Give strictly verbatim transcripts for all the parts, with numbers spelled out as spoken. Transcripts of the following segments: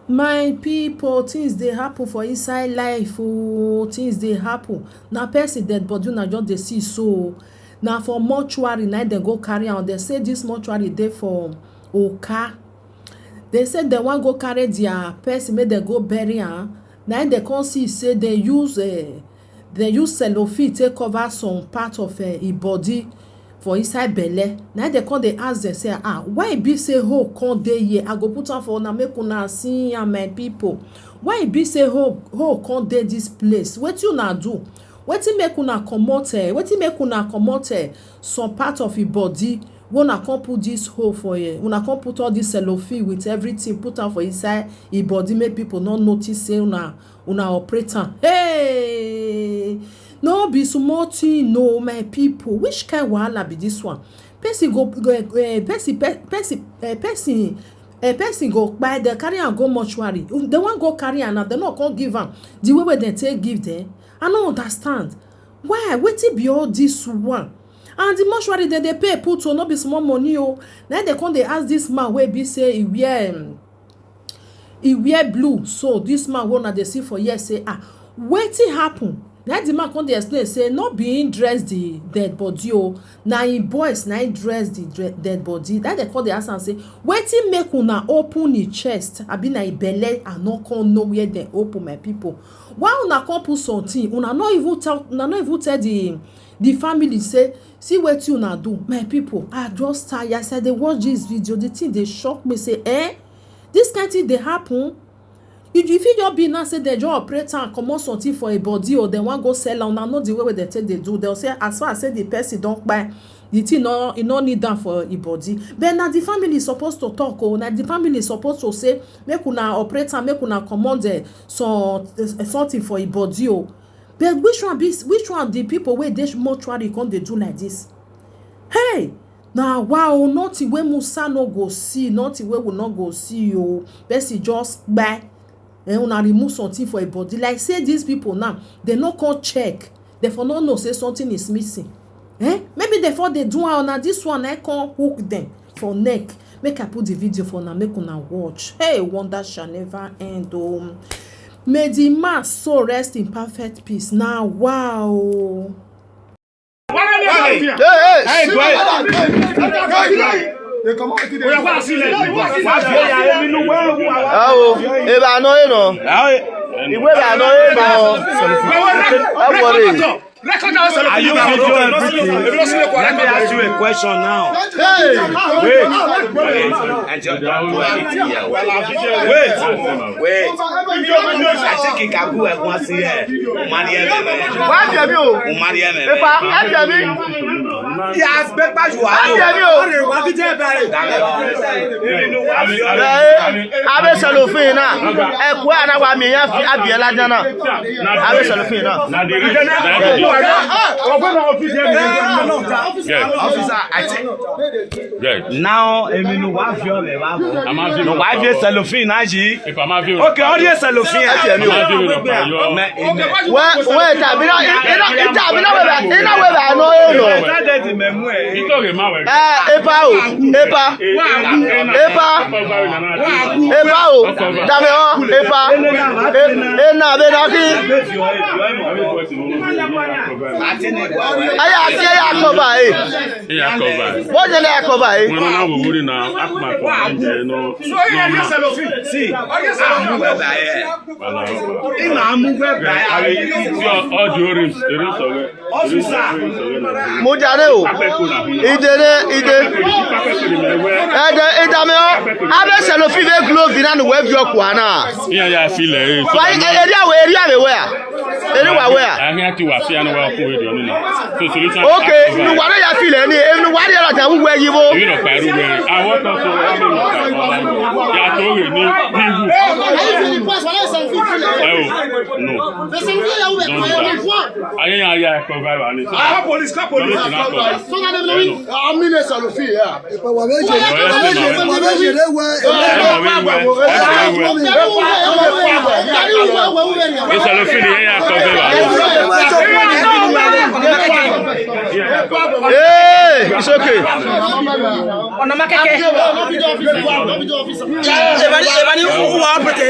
My people, things dey happen for inside life o. Things dey happen. Na person dead body una just dey see so. Na for mortuary na dem go carry am. Dem say this mortuary dey for Oka. Dem say dem wan go carry their person make dem go bury am. Na im dem come see say dem use eh, dem use cellophane take cover some part of eh, im body for inside belle. Na im dem come dey ask dem say, ah, why e be say hole come dey here? I go put am for una make una see am, my people. Why e be say hole hole come dey this place? Wetin una do? Wetin make una comot eh, wetin make una comot eh, some part of im body wey una come put this hole for here? Una come put all this cellophane with everything, put am for inside im body make people no notice say una una operate am. Hey, no be small thing, no, my people. Which kind wahala be this one? Person go go eh, person pe- person eh, person eh, person go kpai, dem carry am go mortuary. Dem wan go carry am now, dem no come give am the way wey dem take give dem. I no understand. Why? Wetin be all this one? And the mortuary dem dey pay put o, no be small money o. Na im dem come dey ask this man wey be say e wear um, e wear blue. So this man wey una dey see for here say, ah, wetin happen? Na the man come dey explain say no be him dress the dead body o, na him boys na him dress the dre- dead body. Na dem come dey ask am say, wetin make una open him chest, abi na him belle? I no come know where dem open, my people. Why una come put something? Una no even tell una no even tell the the family say, see wetin una do, my people. I just tire as I dey watch this video. The thing dey shock me say, eh, this kind thing dey happen. You you fit just be now say dem just operate am comot something for im body, or dem wan go sell am. Una know the way wey dem take dey do. Dem say as far as say the person don kpai, the thing no e no need am for im body. But na the family suppose to talk o. Na the family suppose to say make una operate am, make una comot the some something for im body o. But which one be which one the people wey dey mortuary come dey do like this? Hey, na wa o, nothing wey Musa no go see, nothing wey we no go see o. Person just kpai. Eh, una remove something for im body. Like say these people now, dem no come check. Dem for no know say something is missing. Eh? Maybe dem for dey do am, na this one na come hook dem for neck. Make I put the video for una, make una watch. Hey, wonder shall never end o. May the man so rest in perfect peace. Na wa o. Hey, hey, hey, hey, Awo, eba no eno. Iwe ba no eno. Awore. Are you video everything? Let me ask you a question now. Wait. Wait. Wait. Wait. I think he can go and once here. Marry him. Wá jẹ mí o. Marry him. Ipa, ẹ jẹ mí. Yes, paper you are. Ẹ jẹ mí o. Ẹ, abẹ sẹlófin náà. Ẹ kú ẹ anáwó àmì yẹn fi abìyẹ lajẹ náà. Abẹ sẹlófin náà. Officer, I think. Now, èmi ni wàá fi ọ̀rẹ́ wa bọ̀. Ni wàá fi sẹlófin náà yìí. Okay, ọdí sẹlófin ẹ tiẹ̀ mi o. Wẹ wẹ tàbí náà iná iná wẹ bá iná wẹ bá nọ ẹ nọ. Ẹ epa o epa epa epa o dàbẹ̀ wọn epa ẹ nà abẹ́ náà kí. Ẹ yà sí ẹ yà kọ́ bá yìí. Wọ́n jẹ́ ẹ yà kọ́ bá yìí. Wọn náà wò wúri náà akpàkọ ẹ jẹ náà. See, I'm over here. Ina amugbe baya. Tí ọjọ́ orí eré sọ̀rọ̀. Officer. Mo jàre o. Ìdè rẹ ìdè. Ẹ̀dẹ̀ ìdàmẹ́ ọ́. Abẹ́ sẹ̀lófin fẹ́ gílóòfì náà ni wẹ́ẹ́ fi ọkọ̀ àná. Ìyẹn yà á filẹ̀ ẹ̀. Wáyé eré àwẹ̀ eré àwẹ̀ wẹ̀ à. Eré wà wẹ̀ à. Àhín àti wà sí àná wa kó èdè ọ̀nìyàn. So solution. Ok, nùwárẹ̀ yà filẹ̀ ni, nùwárẹ̀ yà lọ́jà wúwo ẹ̀yìn bó. Èyí lọ pẹ̀lú wẹ̀. Àwọn tó sọ wọ́n lè lọ pẹ̀lú ọ̀la. Yàtọ̀ rẹ̀ ní wíwú. Ẹ o, no. Don't do that. Ayé yẹn ayé ẹ̀kọ́ báyìí wà ní. Call police, call police. Police náà kọ̀ wá. Amine Salofi, yeah. Ẹ mọ̀ wíwú. Ẹ mọ̀ wíwú. Ìsọ̀lófin ni yẹn yà kọ́ bẹ́ẹ̀ wà. Hey, it's okay. Ọ̀nà mákẹ́kẹ́. Ìbáni ìbáni wà á pètè.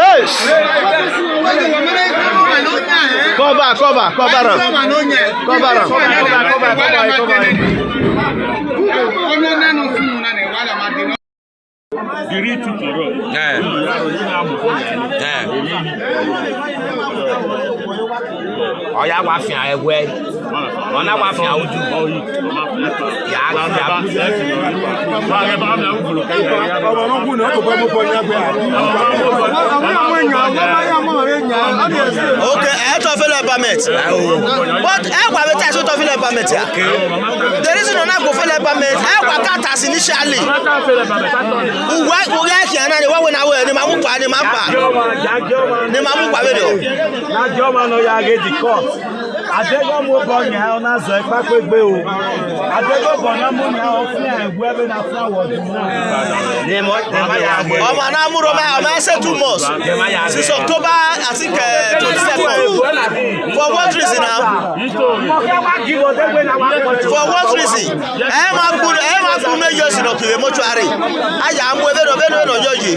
Yes. Cover, cover, cover am. Cover am. Cover, cover, cover am. The real truth for us. Eh. Eh. Oya wa fi hàn ẹwẹ. Ọ̀nà wa fi hàn ojú. Ya, ya. Okay, ẹ tọ́ fẹ́lẹ̀ permit. But ẹ wà bẹ́ẹ̀ tí a ṣe tọ́ fẹ́lẹ̀ permit yà. The reason ọ̀nà kò fẹ́lẹ̀ permit, ẹ wà ká tà sí initially. Uwe, uwe ẹ kì í ẹ̀ náà ni wọ́n wẹ̀ náà wẹ̀ ni màá mú pa ni màá pa. Ni màá mú pa bẹ́ẹ̀ dọ̀. Najọ ma nọ ya ge di court. Adego mo bọ nya ọ na zọ ipa pe gbe o. Adego bọ na mo nya ọ fun ya egwu ebe na fun awọ du na. Ni mo, ni mo ya ge. Ọmọ náà múrò máa, ọmọ ẹ ṣe two months. Since October, I think, uh, twenty-second. For what reason now? Mo fẹ́ wá kí wọ́n dé gbé náà wá pọ̀ jù. For what reason? Ẹ máa gbóná, ẹ máa gbóná yóò sì lọ kiri mọ́túárì. Ayà á mú ẹ bẹ́ẹ̀ lọ, bẹ́ẹ̀ lọ yóò yé.